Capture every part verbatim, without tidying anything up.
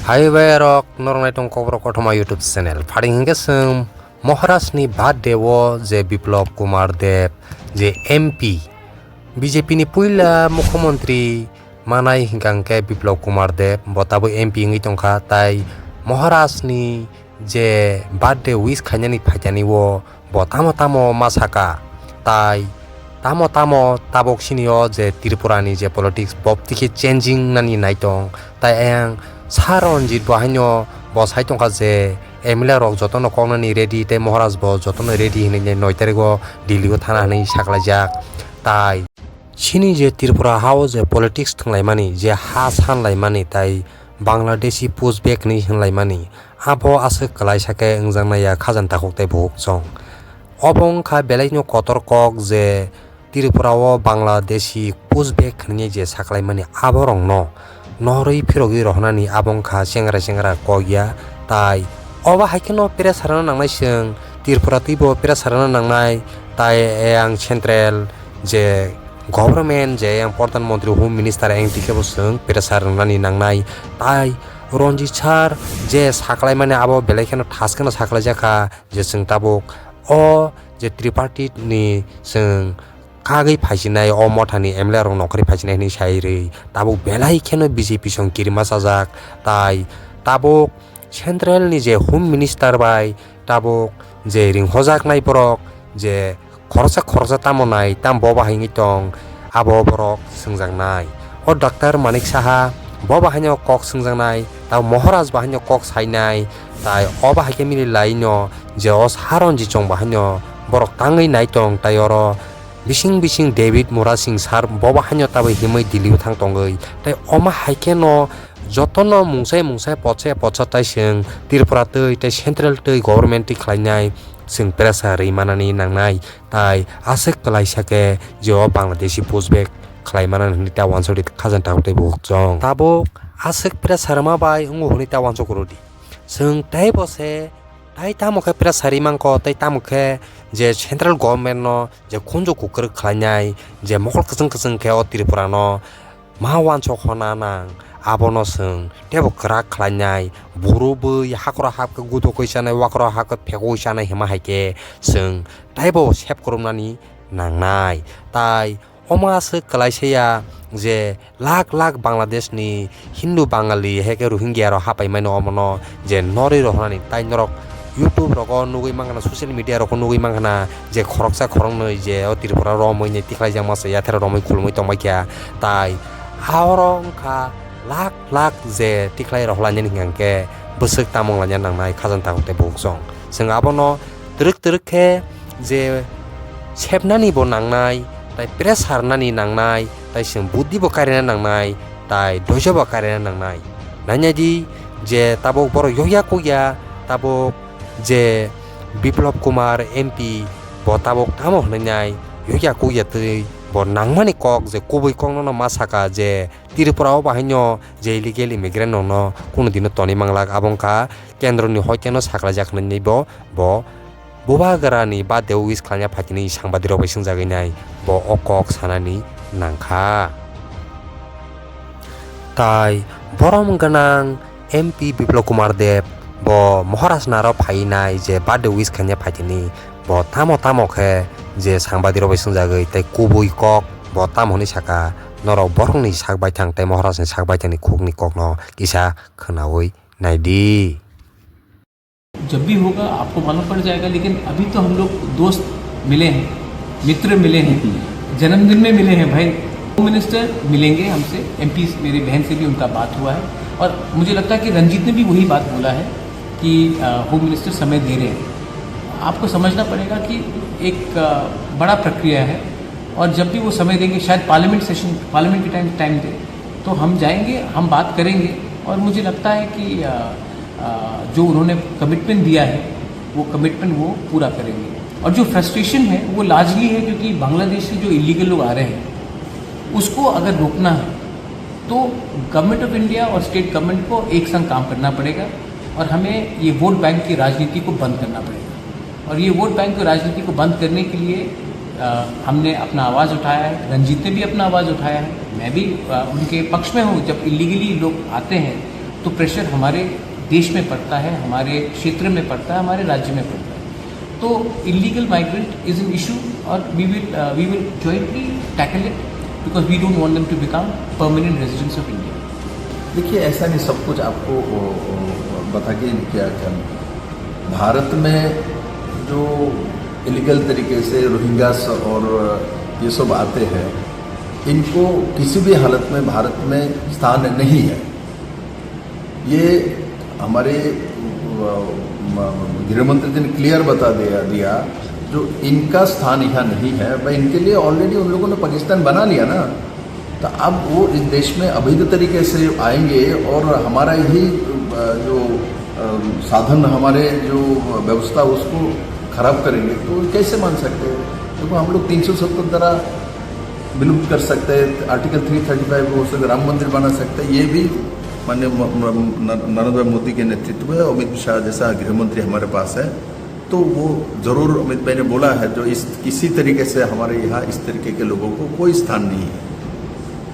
Hai bai rok norok nai tong Kokborok Kothoma YouTube channel. Pharing hinkhe chwng Maharaj ni birthday o je Biplab Kumar Deb je M P, B J P ni puila mukhyamantri manai hinkha hinkhe Biplab Kumar Deb bo tabuk M P wngwi tongkha, tai Maharaj ni je birthday wish khainani phaikani o bo tamo tamo ma saka, tai tamo tamo tabuk sini o je Tripura ni je politics bo tiki changing nani naitong, tai ayang Sir Ranjit bo haino bo sai tongkha je M L A rok jotono koknani ready tei Maharaj bo jotono ready hinwi noi tarik o Delhi o thana hinwi saklaijak, tai chini je Tripura ha o je politics thwnglaimani, je ha sanlaimani tai Bangladeshi pushback hinwi hwnlaimani, abo aswk kwlaisa khe wngjaknai ya khajani takhuk tei bukhuk chwng. Obo wngkha belaino kotor kok je Tripura o Bangladeshi pushback hwnwi je saklaimani aborokno norwi phirogwi rohornani abo wngkha chengra chengra kok ya, tai obo hai kheno pressure rwna nangnai chwng Tripura twibo pressure rwna nangnai, tai ayang central je government je ayang Pradhan Mantri Home Minister ayang twi khe bo chwng pressure rwnani nangnai, tai Ranjit Sir je saklaimani abo belai kheno thas kheno saklaijakha je chwng tabuk o je tripartite ni chwng kagwi phaisinai o mothani M L A rok nongkhorwi phaisinai hinwi sai rwi tabuk belai kheno B J P song kirima chajak, tai tabuk central ni je Home Minister bai tabuk je ringhojaknai borok je khoroksa khoroksa tamo nai tam bo bahai wngwi tong, abo borok swngjaknai. O Doctor Manik Saha bo bahaino kok swngjaknai, tamo Maharaj bahaino kok sainai, tai o bahai khe mili laino je o Sir Ranjit chwng bahaino borok tangwi nai tong, tai oro bising bising David Murasing Sir bo bahaino tabwi himwi Delhi o thang tongwi, tai omo hai kheno jotono mungsai mungsai potsa potsa tai chwng Tripura twi tai central twi government twi khlainai chwng pressure rwi manani nangnai, tai aswk kwlaisa khe je o Bangladeshi pushback khlai manani hwnwi ta uansukdi khajani takhuk tei bukhuk chwng. Tabuk aswk pressure rwma bai wngo hwnwi ta uansuk rwdi. Chwng teibo se tai tamo khe pressure rwi mankho, tei tamo khe je central government no je khunju kukwrwk khlainai, je mokol kwchwng kwchwng khe o Tripura no ma uansuk hona nang, abono chwng teibo kwrak khlainai, buru bwi hakhoro hap khe gudukwi chanai, wakhoro hap khe phekwi chanai hima hai khe chwng teibo sep kwrwmnani nangnai. Tai omo aswk kwlaisa ya je lakh lakh Bangladesh ni Hindu Bangali hai khe Rohingya rok hapai mano omono je norwi rohornani, tai norok YouTube rogo nugwi mankha na, social media rogo nugwi mankha na je khoroksa khoroknwi je o Tripura romwi ni tikhlai jak masa yathera romwi khulumwi tongbai kha, tai aro wngkha lakh lakh je tikhlai rohorlainani hwnkha khe bwswk tamung laina nangnai khajani takhuk tei bukhuk chwng. Chwng abono twrwk twrwk khe je sepnani bo nangnai, tai pressure nani nangnai, tai chwng buddhi bo karina nangnai, tai doisa bo karina nangnai. Nainai di je tabuk borok yokya kukya, tabuk je Biplab Kumar M P bo tabuk tamo hwnwi nai yokya kukya twi bo nangmani kok je kubui kokno no ma saka je Tripura o bahaino je illegal immigrant rokno kunu dino tonwi manglak, abo wngkha kendroni hoiteno saklaijak hwnwi bo, bo Bubagrani birthday o wish khlaina phaitini sangbadirok bai swngjagwi nai bo o kok sanani nangkha. Tai borom gwnang M P Biplab Kumar Deb bo Maharaj naro phai nai je birthday wish khaina phaitini bo tamo tamo khe je sangbadirok bai swngjagwi tei kubui kok bo tamo hwnwi saka, norok borokni sak baithang tei Maharajni sak baithangni khukni kokno kisa khwnaui naidi. जब भी होगा आपको मालूम पड़ जाएगा, लेकिन अभी तो हम लोग दोस्त मिले हैं, मित्र मिले हैं, जन्मदिन में मिले हैं भाई। होम मिनिस्टर मिलेंगे हमसे, एमपी मेरी बहन से भी उनका बात हुआ है और मुझे लगता है कि रंजीत ने भी वही बात बोला है कि, अ, होम मिनिस्टर समय दे रहे हैं। आपको समझना पड़ेगा कि एक, अ, बड़ा प्रक्रिया है और जब भी वो समय देंगे, शायद पार्लियामेंट सेशन, पार्लियामेंट के टाइम, टाइम दे, तो हम जाएंगे, हम बात करेंगे और मुझे लगता है कि, अ, अ, जो उन्होंने कमिटमेंट दिया है, वो कमिटमेंट वो पूरा करेंगे। और जो फ्रस्ट्रेशन है, वो लार्जली है क्योंकि बांग्लादेश से जो इलीगल लोग आ रहे हैं, उसको अगर रोकना है, तो गवर्नमेंट ऑफ इंडिया और स्टेट गवर्नमेंट को एक संग काम करना पड़ेगा और हमें ये वोट बैंक की राजनीति को बंद करना पड़ेगा। और ये वोट बैंक की राजनीति को बंद करने के लिए, अ, हमने अपना आवाज़ उठाया है, रंजीत ने भी अपना आवाज़ उठाया है, मैं भी, अ, उनके पक्ष में हूँ। जब इलीगली लोग आते हैं, तो प्रेशर हमारे देश में पड़ता है, हमारे क्षेत्र में पड़ता है, हमारे राज्य में पड़ता है। तो illegal migrant is an issue, और we will we will jointly tackle it, because we don't want them to become permanent residents of India. देखिए, ऐसा नहीं सब कुछ आपको वो, वो बता के क्या करना। भारत में जो इलीगल तरीके से रोहिंग्यास और ये सब आते हैं, इनको किसी भी हालत में भारत में स्थान नहीं है। ये हमारे, अ, म-, गृह मंत्री जी ने क्लियर बता दिया दिया जो इनका स्थान यहाँ नहीं है। भाई, इनके लिए ऑलरेडी उन लोगों ने पाकिस्तान बना लिया ना। तो अब वो इस देश में अवैध तरीके से आएंगे और हमारा ही, अ, जो, अ, साधन, हमारे जो व्यवस्था, उसको खराब करेंगे, तो कैसे मान सकते हैं? देखो, हम लोग तीन सौ सत्तर धारा विलुप्त कर सकते हैं, आर्टिकल थ्री थर्टी फ़ाइव हो सकता है, राम मंदिर बना सकते हैं। ये भी माननीय म-, म-, न-, नरेंद्र भाई मोदी के नेतृत्व में अमित शाह जैसा गृह मंत्री हमारे पास है, तो वो जरूर, अमित भाई ने बोला है, जो इस, किसी तरीके से हमारे यहाँ इस तरीके के लोगों को कोई स्थान नहीं है।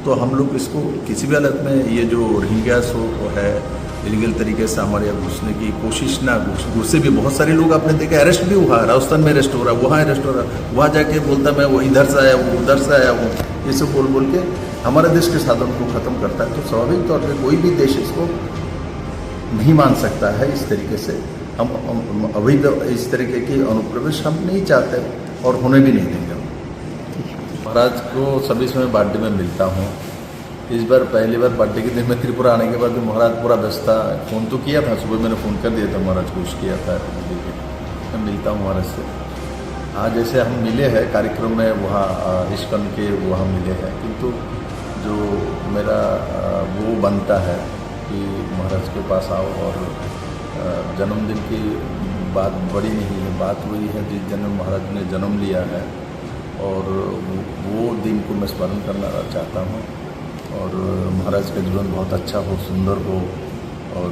तो हम लोग इसको किसी भी हालत में, ये जो रोहिंग्या सो है, इलीगल तरीके से हमारे यहाँ घुसने की कोशिश ना, घुस-, घुसे भी, बहुत सारे लोग आपने देखे, अरेस्ट भी हुआ, राजस्थान में अरेस्ट हो रहा, वहाँ अरेस्ट हो रहा, वहाँ जाके बोलता, "मैं वो इधर से आया हूँ, उधर से आया हूँ", ये सब बोल बोल के हमारे देश के साधन को खत्म करता है। तो स्वाभाविक तौर पे कोई भी देश इसको नहीं मान सकता है इस तरीके से। हम, हम, हम अवैध इस तरीके की अनुप्रवेश हम नहीं चाहते और होने भी नहीं देंगे। महाराज को सभी समय बर्थडे में मिलता हूँ। इस बार पहली बार बर्थडे के दिन में त्रिपुरा आने के बाद भी महाराज पूरा व्यस्त था। फ़ोन तो किया था, सुबह मैंने फ़ोन कर दिया था महाराज को, विश किया था। मैं मिलता हूँ महाराज से। हाँ, जैसे हम मिले हैं कार्यक्रम में वहाँ, अ, इस्कॉन के वहाँ मिले हैं, किंतु जो मेरा, अ, वो बनता है कि महाराज के पास आओ और, अ, जन्मदिन की बात बड़ी नहीं है, बात वही है जिस दिन महाराज ने जन्म लिया है, और वो, वो दिन को मैं स्मरण करना चाहता हूँ। और महाराज का जीवन बहुत अच्छा हो, सुंदर हो, और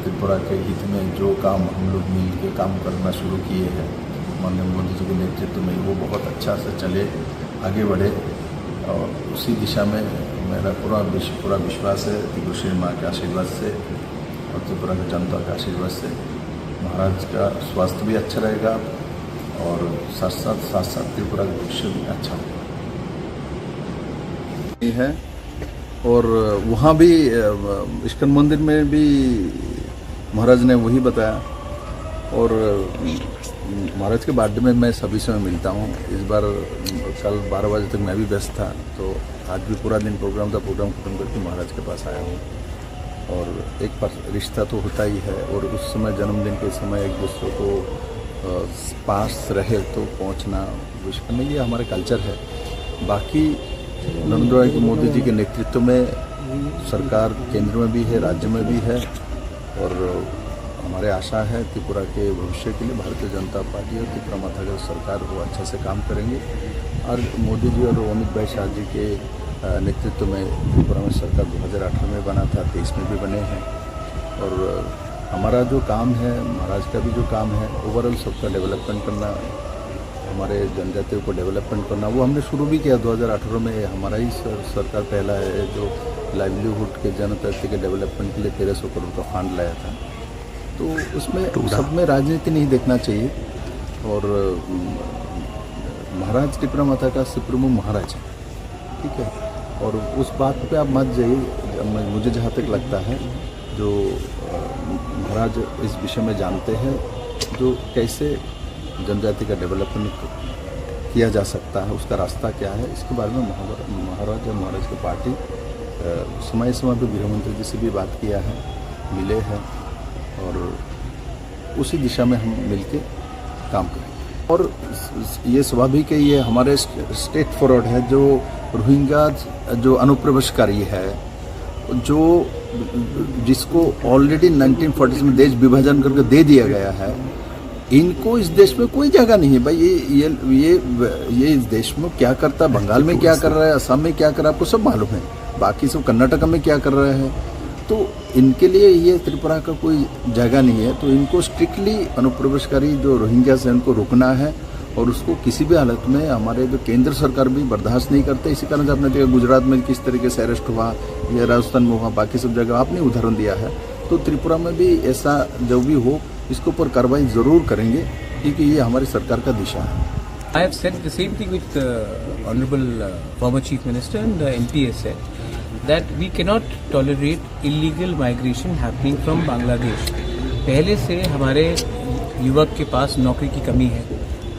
त्रिपुरा के हित में जो काम हम लोग मिल के काम करना शुरू किए हैं माननीय मोदी जी के नेतृत्व में, वो बहुत अच्छा से चले, आगे बढ़े। और उसी दिशा में मेरा पूरा विश-, पूरा विश्वास है त्रिपुरा माँ के आशीर्वाद से और त्रिपुरा की जनता के आशीर्वाद से महाराज का स्वास्थ्य भी अच्छा रहेगा और साथ साथ, साथ साथ त्रिपुरा का भविष्य भी अच्छा होगा। ये है। और वहाँ भी, अ, इस्कन मंदिर में भी महाराज ने वही बताया। और, अ, महाराज के बर्थडे में मैं सभी से मिलता हूँ। इस बार, अ, कल बारह बजे तक मैं भी व्यस्त था, तो आज भी पूरा दिन प्रोग्राम था, प्रोग्राम खत्म करके महाराज के पास आया हूँ। और एक बार रिश्ता तो होता ही है, और उस समय, जन्मदिन के समय, एक दूसरे को, अ, पास रहे तो पहुँचना, विश करना, ये हमारा कल्चर है। बाकी नरेंद्र भाई मोदी जी के नेतृत्व में सरकार केंद्र में भी है, राज्य में भी है, और हमारे आशा है त्रिपुरा के भविष्य के लिए भारतीय जनता पार्टी और त्रिपुरा माता की सरकार वो अच्छे से काम करेंगे। और मोदी जी और अमित भाई शाह जी के, अ, नेतृत्व में त्रिपुरा में सरकार दो हज़ार अठारह में बना था, तेईस में भी बने हैं। और हमारा जो काम है, महाराज का भी जो काम है, ओवरऑल सबका डेवलपमेंट करना, हमारे जनजातियों को डेवलपमेंट करना, वो हमने शुरू भी किया दो हज़ार अठारह में। हमारा ही सर-, सरकार पहला है जो लाइवलीहुड के, जनजाति के डेवलपमेंट के लिए तेरह सौ करोड़ का फंड लाया था। तो उसमें, सब में राजनीति नहीं देखना चाहिए। और, अम, महाराज त्रिपुरा माता का सुप्रीमो महाराज है, ठीक है? और उस बात पे आप मत जाइए। मैं, मुझे जहाँ तक लगता है, जो, अ, महाराज इस विषय में जानते हैं, जो कैसे जनजाति का डेवलपमेंट किया जा सकता है, उसका रास्ता क्या है, इसके बारे में महावर-, महाराज और महाराज की पार्टी, अ, समय समय पे गृह मंत्री जी से भी बात किया है, मिले हैं, और उसी दिशा में हम मिलके काम करेंगे। और ये स्वाभाविक है, ये हमारे स्ट्रेट फॉरवर्ड है, जो रोहिंग्या जो अनुप्रवेशकारी है, जो, जिसको ऑलरेडी नाइनटीन फ़ोर्टी में देश विभाजन करके दे दिया गया है, इनको इस देश में कोई जगह नहीं है भाई। ये, ये, ये, ये इस देश में क्या करता है, बंगाल में क्या कर रहा है, असम में क्या कर रहा है, आपको सब मालूम है। बाकी सब कर्नाटका में क्या कर रहा है, तो इनके लिए ये त्रिपुरा का कोई जगह नहीं है। तो इनको स्ट्रिक्टली अनुप्रवेशकारी जो रोहिंग्यास हैं, उनको रोकना है, और उसको किसी भी हालत में हमारे जो केंद्र सरकार भी बर्दाश्त नहीं करते। इसी कारण से आपने देखा गुजरात में किस तरीके से अरेस्ट हुआ, या राजस्थान में हुआ, बाकी सब जगह आपने उदाहरण दिया है। तो त्रिपुरा में भी ऐसा जो भी हो, इसके ऊपर कार्रवाई जरूर करेंगे, क्योंकि ये हमारी सरकार का दिशा है। I have said the same thing with the honorable, uh, former Chief Minister and the M P has said that we cannot tolerate illegal migration happening from Bangladesh. पहले से हमारे युवक के पास नौकरी की कमी है,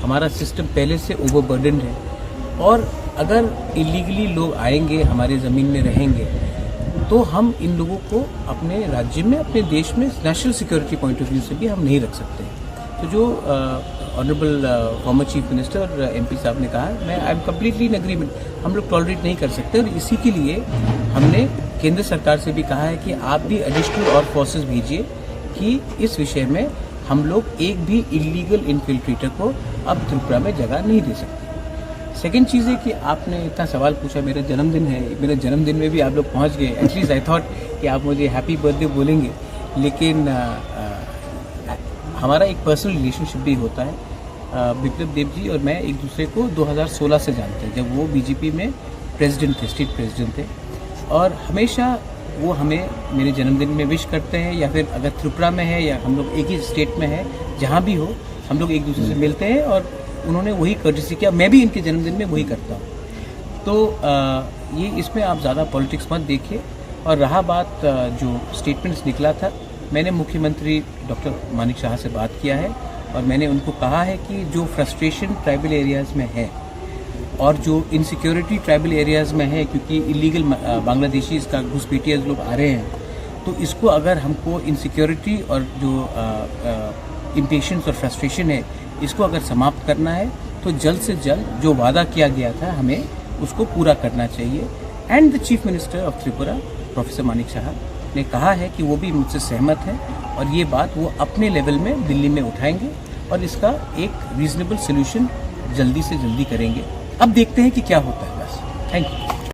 हमारा सिस्टम पहले से ओवरबर्डन है, और अगर इलीगली लोग आएंगे, हमारे ज़मीन में रहेंगे, तो हम इन लोगों को अपने राज्य में, अपने देश में national security point of view से भी हम नहीं रख सकते हैं। तो जो ऑनरेबल फॉर्मर चीफ मिनिस्टर और एमपी साहब ने कहा, मैं, I am completely in agreement। हम लोग टॉलरेट नहीं कर सकते, और इसी के लिए हमने केंद्र सरकार से भी कहा है कि आप भी एडिशनल और फोर्सेस भेजिए कि इस विषय में हम लोग एक भी इलीगल इन्फिल्ट्रेटर को अब त्रिपुरा में जगह नहीं दे सकते। सेकेंड चीज़ है कि आपने इतना सवाल पूछा, मेरा जन्मदिन है, मेरे जन्मदिन में भी आप लोग पहुंच गए। एटलीस्ट आई थॉट कि आप मुझे हैप्पी बर्थडे बोलेंगे, लेकिन अ, अ, हमारा एक पर्सनल रिलेशनशिप भी होता है। अ, विप्लव देव जी और मैं एक दूसरे को दो हज़ार सोलह से जानते हैं, जब वो बीजेपी में प्रेसिडेंट थे, स्टेट प्रेसिडेंट थे, और हमेशा वो हमें मेरे जन्मदिन में विश करते हैं, या फिर अगर त्रिपुरा में है या हम लोग एक ही स्टेट में है, जहाँ भी हो, हम लोग एक दूसरे से मिलते हैं, और उन्होंने वही कर्टेसी किया। मैं भी इनके जन्मदिन में वही करता हूँ। तो अ, ये, इसमें आप ज़्यादा पॉलिटिक्स मत देखिए। और रहा बात, अ, जो स्टेटमेंट्स निकला था, मैंने मुख्यमंत्री डॉक्टर मानिक साहा से बात किया है और मैंने उनको कहा है कि जो फ्रस्ट्रेशन ट्राइबल एरियाज़ में है और जो इनसिक्योरिटी ट्राइबल एरियाज़ में है, क्योंकि इलीगल बांग्लादेशीज़ का घुसपैठिया लोग आ रहे हैं, तो इसको अगर हमको इनसिक्योरिटी और जो इम्पेशेंस और फ्रस्ट्रेशन है, इसको अगर समाप्त करना है, तो जल्द से जल्द जो वादा किया गया था, हमें उसको पूरा करना चाहिए। And the chief minister of Tripura, professor Manik Saha ने कहा है कि वो भी मुझसे सहमत हैं और ये बात वो अपने लेवल में दिल्ली में उठाएंगे और इसका एक रीजनेबल सोल्यूशन जल्दी से जल्दी करेंगे। अब देखते हैं कि क्या होता है। बस, थैंक यू।